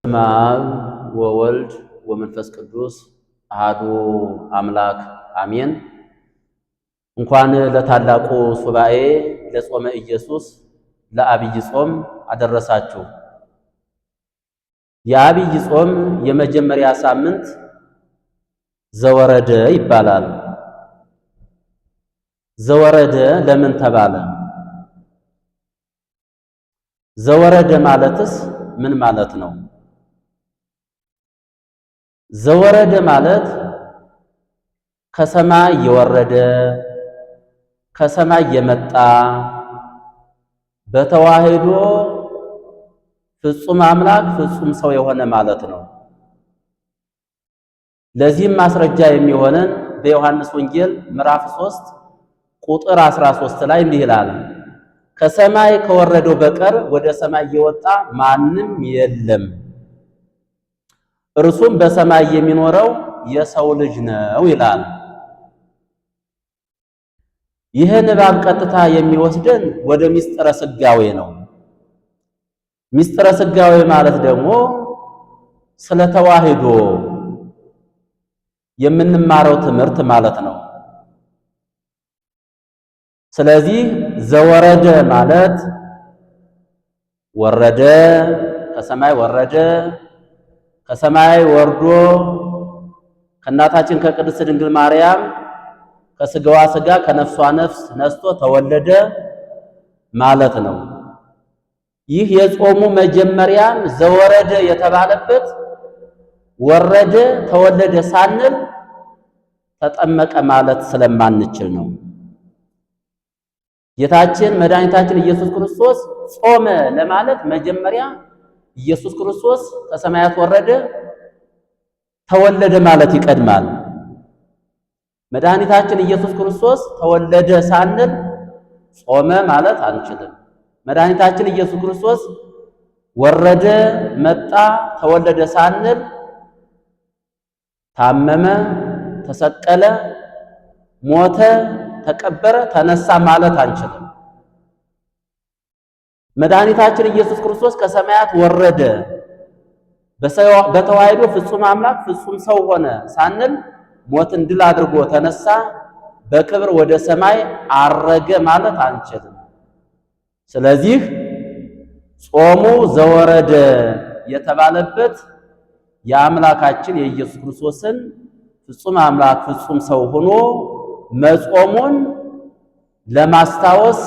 በስመ አብ ወወልድ ወመንፈስ ቅዱስ አሐዱ አምላክ አሜን። እንኳን ለታላቁ ሱባኤ ለጾመ ኢየሱስ ለዐቢይ ጾም አደረሳችሁ። የዐቢይ ጾም የመጀመሪያ ሳምንት ዘወረደ ይባላል። ዘወረደ ለምን ተባለ? ዘወረደ ማለትስ ምን ማለት ነው? ዘወረደ ማለት ከሰማይ የወረደ፣ ከሰማይ የመጣ፣ በተዋህዶ ፍጹም አምላክ ፍጹም ሰው የሆነ ማለት ነው። ለዚህም ማስረጃ የሚሆነን በዮሐንስ ወንጌል ምዕራፍ 3 ቁጥር 13 ላይ እንዲህ ይላል፣ ከሰማይ ከወረደው በቀር ወደ ሰማይ የወጣ ማንም የለም፣ እርሱም በሰማይ የሚኖረው የሰው ልጅ ነው ይላል። ይህ ንባብ ቀጥታ የሚወስደን ወደ ሚስጥረ ስጋዌ ነው። ሚስጥረ ስጋዌ ማለት ደግሞ ስለ ተዋህዶ የምንማረው ትምህርት ማለት ነው። ስለዚህ ዘወረደ ማለት ወረደ፣ ከሰማይ ወረደ፣ ከሰማይ ወርዶ ከእናታችን ከቅድስት ድንግል ማርያም ከስጋዋ ስጋ ከነፍሷ ነፍስ ነስቶ ተወለደ ማለት ነው። ይህ የጾሙ መጀመሪያም ዘወረደ የተባለበት ወረደ ተወለደ ሳንል ተጠመቀ ማለት ስለማንችል ነው። ጌታችን መድኃኒታችን ኢየሱስ ክርስቶስ ጾመ ለማለት መጀመሪያ ኢየሱስ ክርስቶስ ከሰማያት ወረደ ተወለደ ማለት ይቀድማል። መድኃኒታችን ኢየሱስ ክርስቶስ ተወለደ ሳንል ጾመ ማለት አንችልም። መድኃኒታችን ኢየሱስ ክርስቶስ ወረደ፣ መጣ፣ ተወለደ ሳንል ታመመ፣ ተሰቀለ፣ ሞተ፣ ተቀበረ፣ ተነሳ ማለት አንችልም። መድኃኒታችን ኢየሱስ ክርስቶስ ከሰማያት ወረደ፣ በተዋህዶ ፍጹም አምላክ ፍጹም ሰው ሆነ ሳንል ሞትን ድል አድርጎ ተነሳ፣ በክብር ወደ ሰማይ አረገ ማለት አንችልም። ስለዚህ ጾሙ ዘወረደ የተባለበት የአምላካችን የኢየሱስ ክርስቶስን ፍጹም አምላክ ፍጹም ሰው ሆኖ መጾሙን ለማስታወስ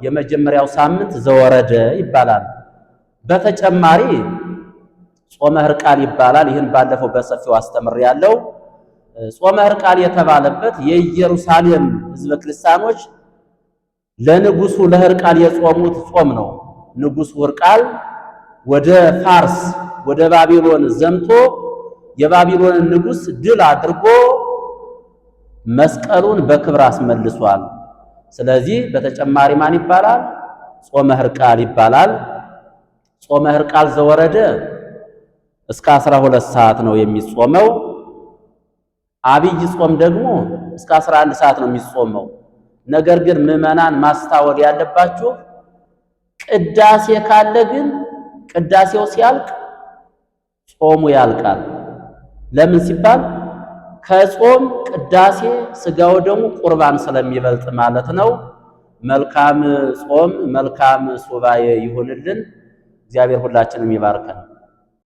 የመጀመሪያው ሳምንት ዘወረደ ይባላል። በተጨማሪ ጾመ ሕርቃል ይባላል። ይህን ባለፈው በሰፊው አስተምሬያለሁ። ጾመ ሕርቃል የተባለበት የኢየሩሳሌም ሕዝበ ክርስቲያኖች ለንጉሱ ለሕርቃል የጾሙት ጾም ነው። ንጉሱ ሕርቃል ወደ ፋርስ ወደ ባቢሎን ዘምቶ የባቢሎንን ንጉስ ድል አድርጎ መስቀሉን በክብር አስመልሷል። ስለዚህ በተጨማሪ ማን ይባላል? ጾመ ሕርቃል ይባላል። ጾመ ሕርቃል ዘወረደ እስከ 12 ሰዓት ነው የሚጾመው። አብይ ጾም ደግሞ እስከ 11 ሰዓት ነው የሚጾመው። ነገር ግን ምዕመናን ማስታወል ያለባችሁ ቅዳሴ ካለ ግን ቅዳሴው ሲያልቅ ጾሙ ያልቃል። ለምን ሲባል ከጾም ቅዳሴ ስጋው ደግሞ ቁርባን ስለሚበልጥ ማለት ነው። መልካም ጾም መልካም ሱባኤ ይሁንልን። እግዚአብሔር ሁላችንም ይባርከን።